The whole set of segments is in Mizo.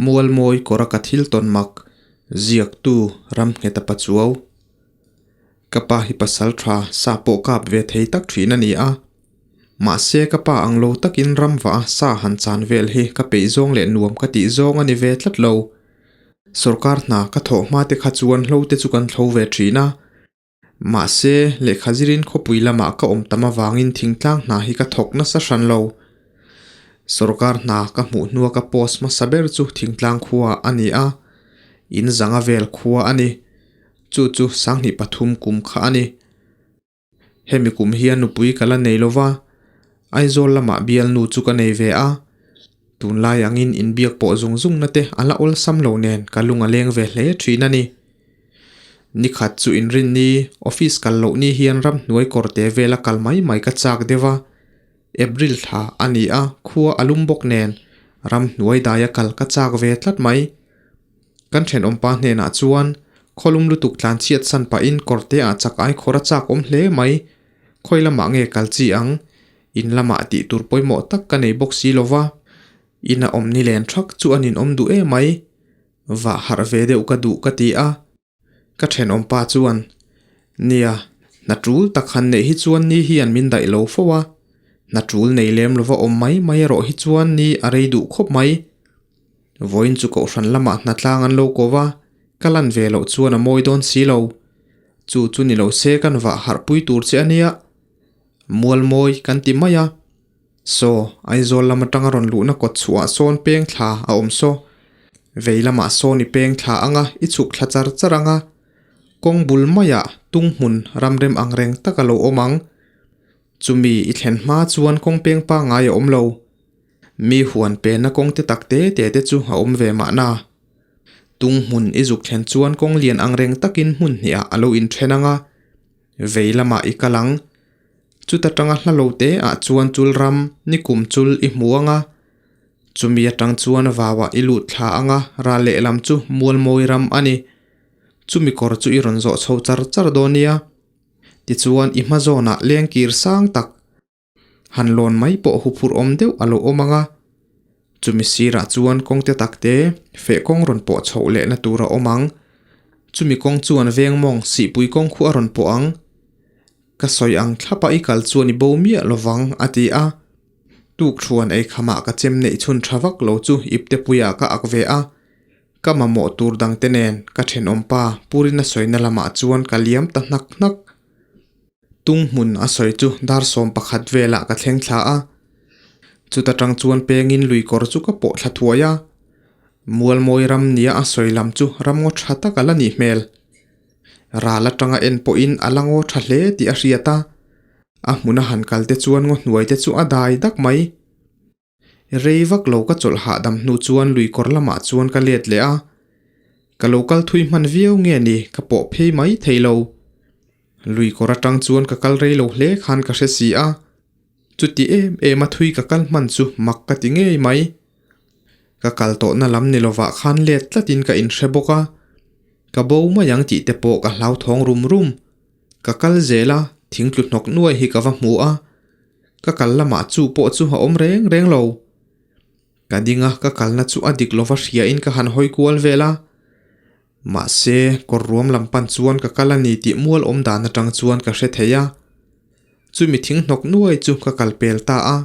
Mualmawi kawra ka thil tawn mak, ziaktu Ramngheta Pachuau. Ka pa hi pasal tha sa pawh kap ve thei tak thin a ni a. Mahse ka pa ang lo takin ram vah a sa han chan vel hi ka peih zawng leh nuam ka tih zawng a ni ve tlat lo. Sorkar hna ka thawh hma te kha chuan hlo te chu kan thlo ve thin a. Mahse lehkha zirin khawpui lamah ka awm tam avangin thingtlang hna hi ka thawk nasa hran lo. Sorkar hna ka hmuh hnua ka post hmasa ber chu thingtlang khua a ni a, in zanga vel khua a ni. Chu chu sanghnih pathum kum kha a ni. Hemi kum hian nupui ka la nei lo va, Aizawl lamah bialnu chu ka nei ve a. Tunlai angin inbiak pawh zung zungna te a la awlsam lo nen ka lung a leng ve hle thin a ni. Nikhat chu inrinni, office kal loh ni hian ramhnuai kawrte vela kal mai mai ka chak deuh a. April thla a ni a, khua a lum bawk nen ramhnuai daia kal ka chak ve tlat mai. Kan thenawmpa hnenah chuan khawlum lutuk tlan chhiat san pahin kawrte ah chak ai khawr a chak awm hle mai. Khawi lamah nge kal chi ang? In lamah tih tur pawimawh tak ka nei bawk si lo va. In a awm ni len thak chu an inawm duh em mai. Vah harh ve deuh ka duh ka ti a. Ka thenawmpa chuan, Nia, hna tul tak han neih hi chuan ni hian min daih lo fo a. Hna tul nei lem lova awm mai mai erawh hi chuan ni a rei duh khawp mai. Vawiin chu kohhran lamah hna tlang an lo ko va, ka lan ve loh chuan a mawi dawn si lo. Chu chu ni lo se kan vah harh pui tur che a nia. Mual mawi kan ti mai a. Saw, Aizawl lam atanga rawn luhna kawt chhuah sawn peng thla a awm saw. Vei lamah sawn i peng thla anga i chhuk thla char char anga. Kawng bul maiah tung hmun ramrem ang reng tak a lo awm ang. Chumi i thlen hma chuan kawng peng pangngai a awm lo. Mi huan penna kawng te tak te te te chu a awm ve mahna. Tung hmun i zuk thlen chuan kawng lian ang reng takin hmun hnihah a lo inthen ang a, vei lamah i kal ang. Chuta tanga hla lo te ah chuan chul ram nikum chul i hmu ang a, chumi atang chuan vauah i lut thla ang a, ral lehlam chu mualmawi ram a ni. Chumi kawr chu i rawn zawh chho char char dawn nia. Tichuan i hma zawnah lengkir sang tak. Han lawn mai pawh huphurh awm deuh a lo awm ang a, chumi sirah chuan kawng te tak te feh kawng rawn pawh chhoh lehna tur a awm ang. Chumi kawng chuan veng mawng sihpui kawng khu a rawn pawh ang. Ka sawi ang thlapa i kal chuan i bo miah lovang a ti a. Tuk thuan ei khamah ka chem neih chhun tha vak lo chu iptepuiah ka ak ve a. Ka mamawh tur dangte nen ka thenawmpa Purina sawina lamah chuan ka liam ta hnak hnak. Tung hmun a sawi chu dar 11 velah ka thleng thla a. Chuta tang chuan pengin lui kawr chu ka pawh thla thuai a. Mualmawi ram nia a sawi lam chu ram ngaw tha tak a la nih hmel. Ral atanga en pawhin a la ngaw tha hle tih a hriat a. A hmuna han kal te chuan ngaw hnuai te chu a dai dak mai. Rei vak lo ka chawlh hahdam hnu chuan lui kawr lamah chuan ka let leh a. Ka lo kal thui hman viau nge ni ka pawh phei mai thei lo. Lui kawr atang chuan ka kal rei lo hle khan ka hre si a. Chuti em em a thui ka kal hman chu mak ka ti ngei mai. Ka kal tawhna lam ni lovah khan let tlatin ka inhre bawk a. Ka bo mai ang tih te pawh ka hlauthawng rum rum. Ka kal zel a, thing tlu hnawk nuai hi ka va hmu a. Ka kal lamah chu pawh chu a awm reng reng lo. Ka ding a, ka kalna chu a dik lova hriain ka han hawi kual vel a. Mahse, kawr ruam lam pan chuan ka kal a ni tih mual awm dan atang chuan ka hre thei a. Chumi thing hnawk nuai chu ka kal pel ta a.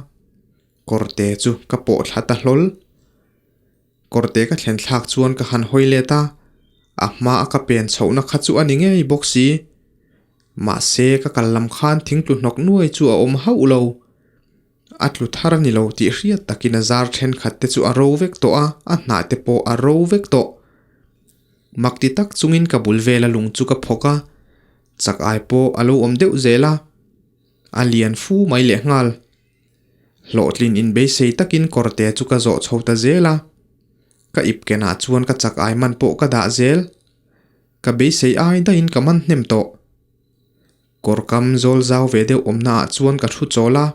Kawrte chu ka pawh thla ta hlawl. Kawrte ka thlen thlak chuan ka han hawi let a, a hma a ka pen chhohna kha chu a ni ngei bawk si. Mahse, ka kal lam khan thingtlu hnawk nuai chu a awm hauh lo. A tlu thar a ni lo tih hriat takin a zar thenkhat te chu a ro vek tawh a, a hnah te pawh a ro vek tawh. Mak ti tak chungin ka bul vela lung chu ka phawk a, chak ai pawh a lo awm deuh zel a, a lian fu mai lehnghal. Hlawhtlin inbeisei takin kawrte chu ka zawh chho ta zel a, ka ip kenah chuan ka chak ai man pawh ka dah zel. Ka beisei ai daihin ka man hnem tawh. Kawr kam zawl zau ve deuh awmna ah chuan ka thu chawl a.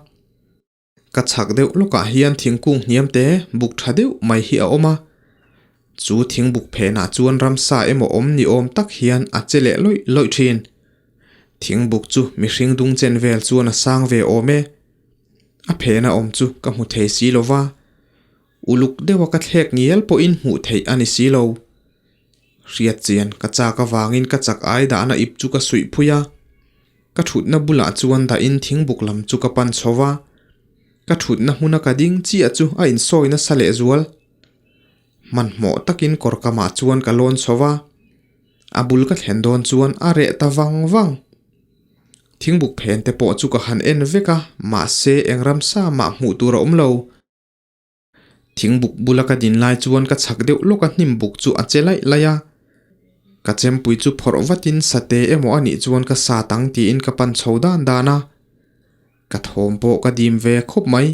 Ka chhak deuh lawkah hian thingkung hniam te buk tha deuh mai hi a awm a. Chu thingbuk phenah chuan ramsa emaw awm ni awm tak hian a che leh lawih lawih thin. Thingbuk chu mihring dung chen vel chuan a sang ve awm e. A phena awm chu ka hmu thei si lo va. Uluk deuha ka thlek ngial pawhin hmuh theih a ni si lo. Hriat chian ka chak avangin ka chak ai dahna ip chu ka suih phui a. Ka thutna bulah chuan dahin thingbuk lam chu ka pan chho va. Ka thutna hmuna ka ding chiah chu a insawi nasa lehzual. Hmanhmawh takin kawr kamah chuan ka lawn chho va, a bul ka thlen dawn chuan a reh ta vang vang. Thingbuk phen te pawh chu ka han en vek a, mahse eng ramsa mah hmuh tur a awm lo. Thingbuk bula ka din lai chuan ka chhak deuh lawk a hnimbuk chu a che laih laih a. Ka chempui chu phawrh vatin sate emaw a nih chuan ka sat ang tiin ka pan chho dan dan a. Ka thawm pawh ka dim ve khawp mai.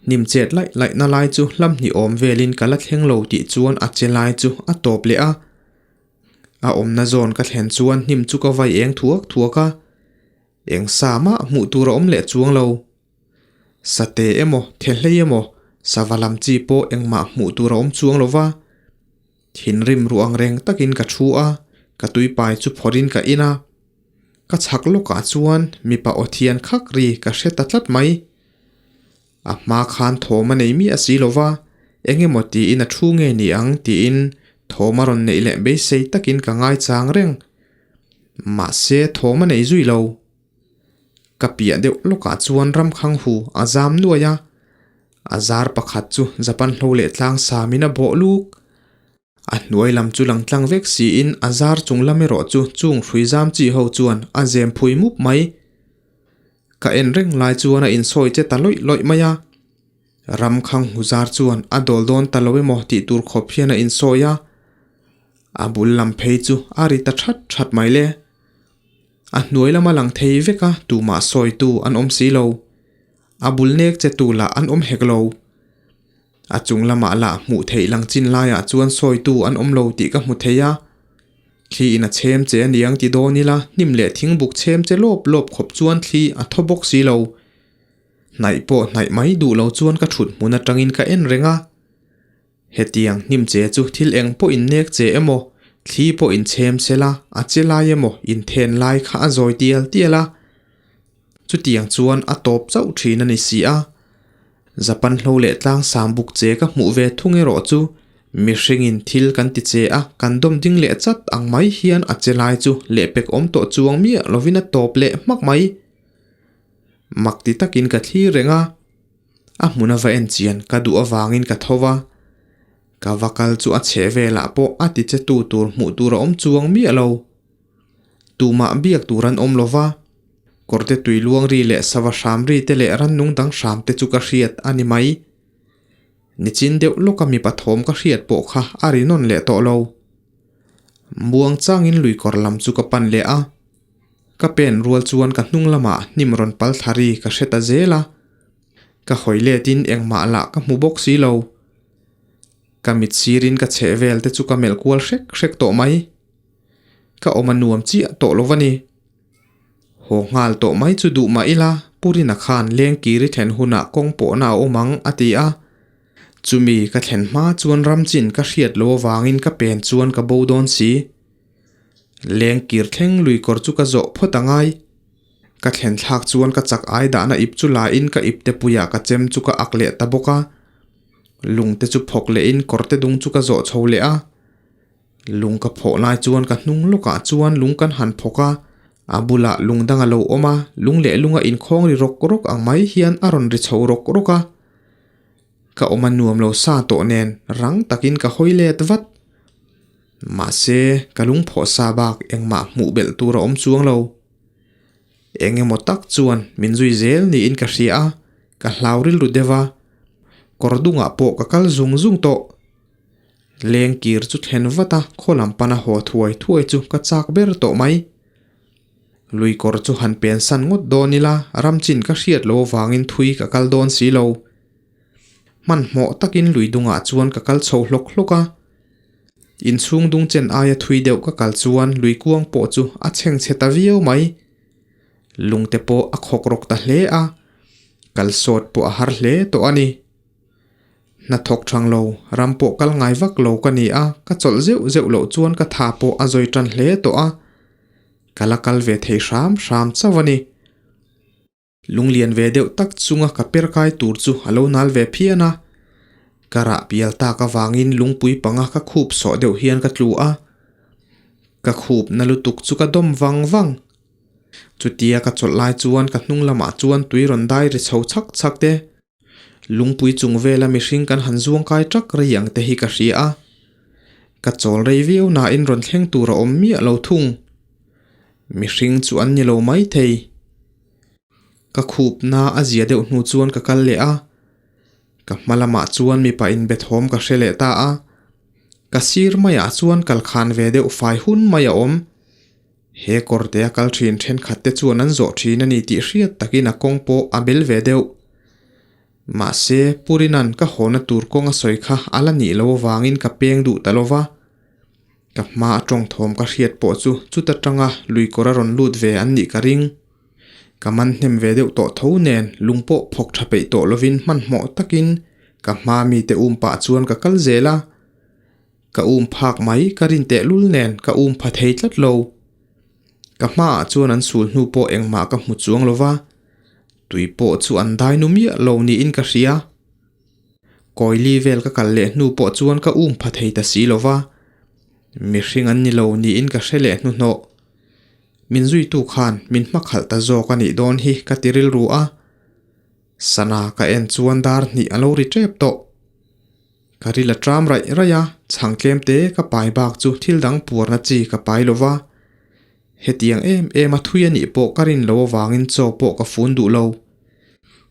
Hnim chet laih laih na lai chu hlam hnih awm velin ka la thleng lo tih chuan a che lai chu a tawp leh a. A awmna zawn ka thlen chuan hnim chu ka vai eng thuak thuak a. Eng sa mah hmuh tur a awm leh chuang lo. Sate emaw, thehlei emaw, sava lam chi pawh engmah hmuh tur a awm chuang lo va. Thinrim ruh ang reng takin ka thu a, ka tuipai chu phawrhin ka in a. Ka chhak lawkah chuan mipa aw thian khak ri ka hre ta tlat mai. A hma khan thawm a nei miah si lo va, eng emaw tiin a thu nge ni ang tiin thawm a rawn neih leh beisei takin ka ngaichang reng. Mahse thawm a nei zui lo. Ka piah deuh lawkah chuan ramkhang hu a zam nuai a, a zar pakhat chu Japan hlo leh tlang samin a bawh luk. A hnuai lam chu lang tlang vek siin a zar chung lam erawh chu chung hrui zam chi ho chuan a zem phui mup mai. Ka en reng lai chuan a insawi che ta lawih lawih mai a. Ramkhang hu zar chuan a dawl dawn ta lo emaw tih tur khawp hian a insawi a. A bul lam phei chu a ri ta that that mai le. A hnuai lama lang thei vek a tumah sawitu an awm si lo. A bul nek che tu lah an awm hek lo. A chung lamah lah hmuh theih lang chin laiah chuan sawitu an awm lo tih ka hmu thei a. Thli in a chhem che a niang ti dawn ila hnim leh thingbuk chhem che lawp lawp khawp chuan thli a thaw bawk si lo. Hnaih pawh hnaih mai duh lo chuan ka thut hmun atangin ka en reng a. Hetiang hnim che chu thil eng pawh in nek che emaw, thli pawh in chhem sela, a che lai emaw in then lai kha a zawi tial tial a. Chutiang chuan a tawp chauh thin a ni si a. Japan hlo leh tlang sang buk che ka hmuh ve thung erawh chu mihringin thil kan ti che a, kan dawm ding leh chat ang mai hian a che lai chu lehpek awm tawh chuang miah lovin a tawp leh hmak mai. Mak ti takin ka thlir reng a. A hmun a va en chian ka duh avangin ka tho va, ka va kal chu a chheh velah pawh a ti che tu tur hmuh tur a awm chuang miah lo. Tumah biak tur an awm lo va, kawrte tui luang ri leh sava hram ri te leh rannung dang hram te chu ka hriat a ni mai. Nichin deuh lawka mipa thawm ka hriat pawh kha a ri nawn leh tawh lo. Muang changin lui kawr lam chu ka pan leh a. Ka pen rual chuan ka hnung lamah hnim rawn pal thla ri ka hre ta zel a. Ka hawi letin engmah lah ka hmu bawk si lo. Ka mit sirin ka chheh vel te chu ka melh kual hrek hrek tawh mai. Ka awm a nuam chiah tawh lo va ni. Haw nghal tawh mai chu duh mah ila Purina khan leng kiri thlen hunah kawng pawhna a awm ang a ti a. Chumi ka thlen hma chuan ram chin ka hriat lo avangin ka pen chuan ka bo dawn si. Leng kir thleng lui kawr chu ka zawh phawt a ngai. Ka thlen thlak chuan ka chak ai dahna ip chu la in ka ip te puiah ka chem chu ka ak leh ta bawk a. Lung te chu phawk leh in kawr te dung chu ka zawh chho leh a. Lung ka phawh lai chuan ka hnung lawkah chuan lung kan han phawk a, a bulah lung dang a lo awm a, lung leh lunga inkhawng ri rawk rawk ang mai hian a rawn ri chho rawk rawk a. Ka awm a nuam lo sa tawh nen rang takin ka hawi let vat. Mahse, ka lungphawh sa bak engmah hmuh belh tur a awm chuang lo. Eng emaw tak chuan min zui zel niin ka hria a, ka hlau rilru deuh a. Kawr dungah pawh ka kal zung zung tawh. Leng kir chu thlen vat a, khaw lam pana haw thuai thuai chu ka chak ber tawh mai. Lui kawr chu han pen san ngawt dawn ila, ram chin ka hriat lo avangin thui ka kal dawn si lo. Hmanhmawh takin lui dungah chuan ka kal chho hlawk hlawk a. Inchhung dung chen aia thui deuh ka kal chuan lui kuang pawh chu a chheng chhe ta viau mai. Lungte pawh a khawk rawk ta hle a, kal sawt pawh a har hle tawh a ni. Hnathawk thang lo, ram pawh kal ngai vak lo ka ni a, ka chawlh zeuh zeuh loh chuan ka tha pawh a zawi tan hle tawh a. Ka la kal ve thei hram hram chauh a ni. Lunglian ve deuh tak chunga ka per kai tur chu a lo nal ve phian a. Ka rah pial tak avangin lungpui panga ka khup sawh deuh hian ka tlu a. Ka khup na lutuk chu ka dawm vang vang. Chutia ka chawlh lai chuan ka hnung lamah chuan tui rawn dai ri chho chhak chhak te. Lungpui chung vela mihring kan han zuang kai ṭak rei ang te hi ka hria a. Ka chawl rei viau nain rawn thleng tur a awm miah lo thung. Mihring chu an ni lo maithei. Ka khupna a zia deuh hnu chuan ka kal leh a. Ka hma lamah chuan mipa inbethawm ka hre leh ta a. Ka sir maiah chuan kal khan ve deuh fai hun mai a awm. He kawrte a kal thin thenkhat te chuan an zawh thin a ni tih hriat takin a kawng pawh a bel ve deuh. Mahse, Purina'n ka hawna tur kawng a sawi kha a la nih lo avangin ka peng duh ta lo va. Ka hma a tawngthawm ka hriat pawh chu chuta tanga lui kawr a rawn lut ve an nih ka ring. Ka man hnem ve deuh tawh tho nen lung pawh phawk tha peih tawh lovin hmanhmawh takin ka hma mite um pah chuan ka kal zel a. Ka um phak mai ka rin tehlul nen ka um pha thei tlat lo. Ka hmaah chuan an sul hnu pawh engmah ka hmu chuang lo va, tui pawh chu an dai nu miah lo niin ka hria. Kawili vel ka kal leh hnu pawh chuan ka um pha thei ta si lo va, mihring an ni lo niin ka hre leh hnuhnawh. Min zuitu khan min hmakhalh ta zawk a nih dawn hi ka ti rilru a. Sana ka en chuan dar hnih a lo ri tep tawh. Ka ril a tram raih raih a, chhang tlem te ka pai bak chu thil dang puarna chi ka pai lo va. Hetiang em em a thui a nih pawh ka rin lo avangin chaw pawh ka fun duh lo.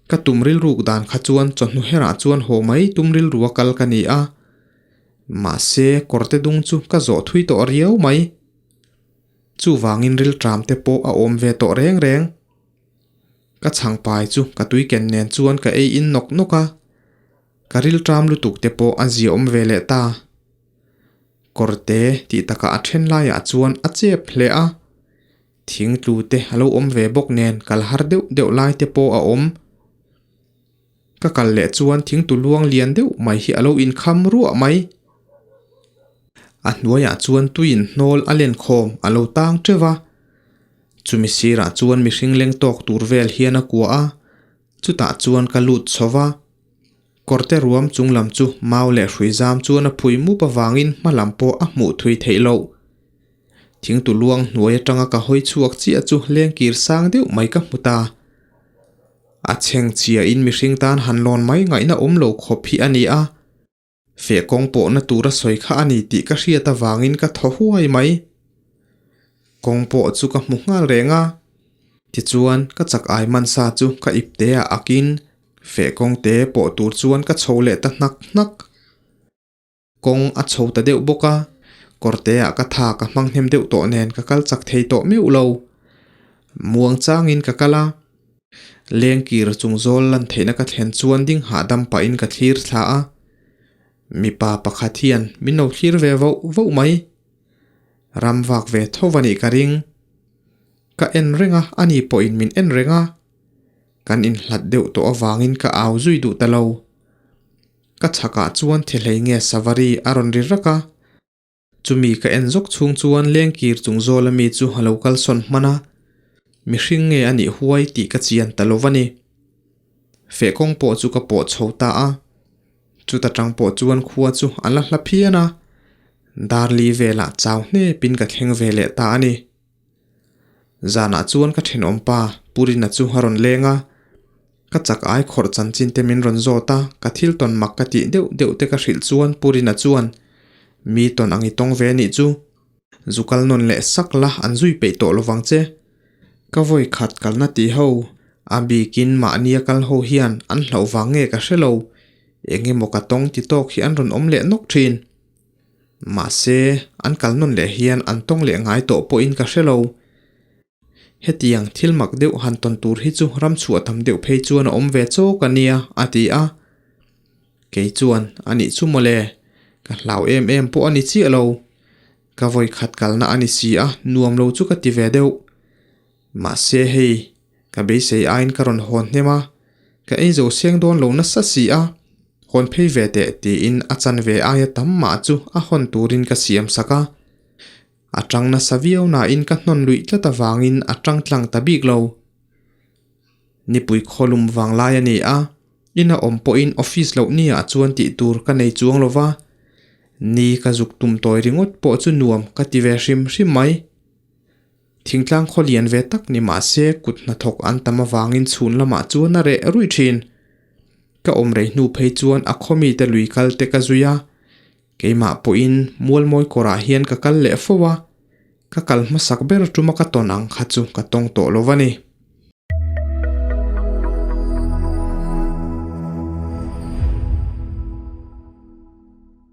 Ka tum rilruk dan kha chuan chawhnu herah chuan haw mai tum rilru a kal ka ni a. Mahse, kawrte dung chu ka zawh thui tawh riau mai. Chuvangin rilṭam te pawh a awm ve tawh reng reng. Ka chhang pai chu ka tui ken nen chuan ka ei in nawk nawk a. Ka rilṭam lutuk te pawh a ziaawm ve leh ta. Kawrte tih takah a then laiah chuan a chep hle a. Thing tlu te a lo awm ve bawk nen kal har deuh deuh lai te pawh a awm. Ka kal leh chuan thingtu luang lian deuh mai hi a lo inkham ruah mai. A hnuaiah chuan tuiin hnawl a len khawm a lo tang teuh va. Chumi sirah chuan mihring leng tawk tur vel hian a kua a, chutah chuan ka lut chho va. Kawrte ruam chung lam chu mau leh hrui zam chuan a phui mup avangin hma lam pawh a hmuh thui theih loh. Thingtu luang hnuai atanga ka hawi chhuak chiah chu lengkir sang deuh mai ka hmu ta. A chheng chiahin mihring tan han lawn mai ngaihna awm lo khawp hi a ni a. Feh kawng pawhna tura sawi kha a ni tih ka hriat avangin ka thaw huai mai. Kawng pawh chu ka hmu nghal reng a. Tichuan, ka chak ai mansa chu ka ipte ah akin feh kawng te pawh tur chuan ka chho leh ta hnak hnak. Kawng a chho ta deuh bawk a, kawrte ah ka tha ka hmang hnem deuh tawh nen ka kal chak thei tawh meuh lo. Muang changin ka kal a. Lengkir chung zawl lan theihna ka thlen chuan ding hahdam pahin ka thlir thla a. Mipa pakhat hian min lo thlir ve voh voh mai. Ram vak ve tho va nih ka ring. Ka en reng a, ani pawhin min en reng a. Kan inhlat deuh tawh avangin ka au zui duh ta lo. Ka chhakah chuan thehlei nge Savari a rawn ri rak a. Chumi ka en zawk chhung chuan lengkir chung zawl ami chu a lo kalsawn hman a, mihring nge a nih huai tih ka chian ta lo va ni. Feh kawng pawh chu ka pawh chho ta a, chuta tang pawh chuan khua chu a la hla phian a, darli velah chau hnepin ka thleng ve leh ta a ni. Zanah chuan ka thenawm pa Purina chu a rawn leng a, ka chak ai khawrh chanchin te min rawn zawt a, ka thil tawn mak ka tih deuh deuh te ka hrilh chuan Purina chuan mi tawn ang i tawng ve anih chu, zu kal nawn leh sak la an zui peih tawh lovang che. Ka vawi khat kalna tih ho, a bikin mahnia kal ho hian an hlauh vang nge ka hre lo, eng emaw ka tawng ti tawk hi an rawn awm leh nawk thin. Mahse, an kal nawn leh hian an tawng leh ngai tawh pawhin ka hre lo. Hetiang thil mak deuh han tawn tur hi chu ram chhuah tam deuh phei chuan a awm ve chawk a nia, a ti a. Kei chuan, A nih chu mawle, ka hlau em em pawh a ni chiah lo. Ka vawi khat kalna a ni si a, nuam lo chu ka ti ve deuh. Mahse hei, ka beisei aiin ka rawn hawn hnem a, ka ei zo seng dawn lo nasa si a, hawn phei ve teh tiin a chanve aia tam mah chu a hawn turin ka siam sak a. A tang nasa viau nain ka hnawn luih tlat avangin a tang tlang ta bik lo. Nipui khawlum vang lai a ni a, Ina awm pawhin office loh ni ah chuan tih tur ka nei chuang lo va, ni ka zuk tum tawi ringawt pawh chu nuam ka ti ve hrim hrim mai. Thingtlang khaw lian ve tak ni mah se kut hnathawk an tam avangin chhun lamah chuan a reh ruih thin. Ka awm rei hnu phei chuan a khaw mite lui kal te ka zui a, keimah pawhin Mualmawi kawrah hian ka kal leh fo a, ka kal hmasak ber tuma ka tawn ang kha chu ka tawng tawh lo va ni.